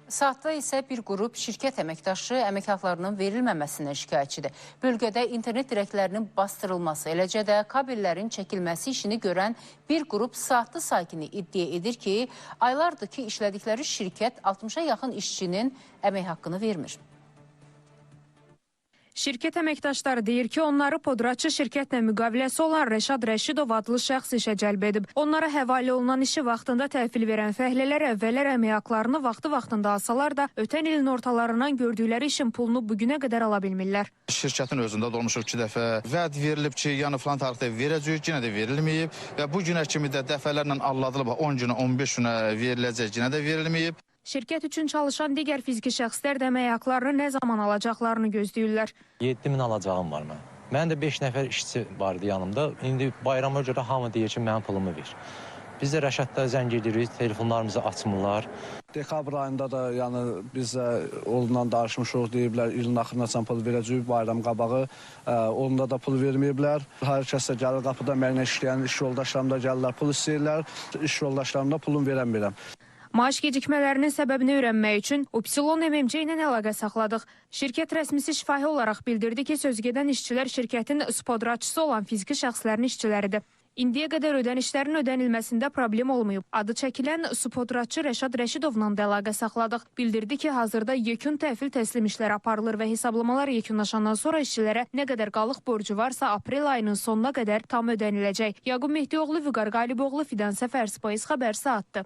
Saatda isə bir qrup şirkət əməkdaşı əmək haqlarının verilməməsindən şikayətçidir. Bölgədə internet dirəklərinin bastırılması, eləcə də kabellərin çəkilməsi işini görən bir qrup Saatlı sakini iddia edir ki, aylardır ki, işlədikləri şirkət 60-a yaxın işçinin əmək haqqını vermir. Şirkət əməkdaşları deyir ki, onları podratçı şirkətlə müqaviləsi olan Rəşad Rəşidov adlı şəxs işə cəlb edib. Onlara həvalə olunan işi vaxtında təhvil verən fəhlələr əvvəllər əmək haqlarını vaxtı-vaxtında alsalar da, ötən ilin ortalarından gördükləri işin pulunu bugünə qədər ala bilmirlər. Şirkətin özündə də olmuşuq 2 dəfə. Vəd verilib ki, yəni filan tarixdə verəcəyik, yenə də verilməyib və bu günə kimi də dəfələrlə alladılıb 10 günə, 15 günə veriləcək, yenə də verilməyib. Şirkət üçün çalışan digər fiziki şəxslər də əmək haqlarını nə zaman alacaqlarını gözləyirlər. 7000 alacağım var mənim. Mənim də 5 nəfər işçi vardı yanımda. İndi bayrama görə hamı deyir ki, mənim pulumu ver. Biz də Rəşadda zəng edirik, telefonlarımızı açmırlar. Dekabr ayında da yəni bizə onunla danışmışıq, deyiblər ilin axırınacan pul verəcəyik, bayram qabağı. Onda da pul verməyiblər. Hər kəs də gəlir qapıda mənimlə işləyən iş yoldaşlarım da gəlirlər, pul istəyirlər. İş yoldaşlarım da pulunu verəmirəm. Maaş gecikmələrinin səbəbini öyrənmək üçün Upsilon MMC ilə əlaqə saxladıq. Şirkət rəsmisi şifahi olaraq bildirdi ki, sözügedən işçilər şirkətin subpodratçısı olan fiziki şəxslərin işçiləridir. İndiyə qədər ödənişlərin ödənilməsində problem olmayıb. Adı çəkilən subpodratçı Rəşad Rəşidovla da əlaqə saxladıq. Bildirdi ki, hazırda yekun təhvil təslim işləri aparılır və hesablamalar yekunlaşandan sonra işçilərə nə qədər qalıq borcu varsa aprel ayının sonuna qədər tam ödəniləcək. Yaqub Mehdioğlu, Vüqar Qaliboğlu, Fidan Səfər, Space Xəbər Saatdı.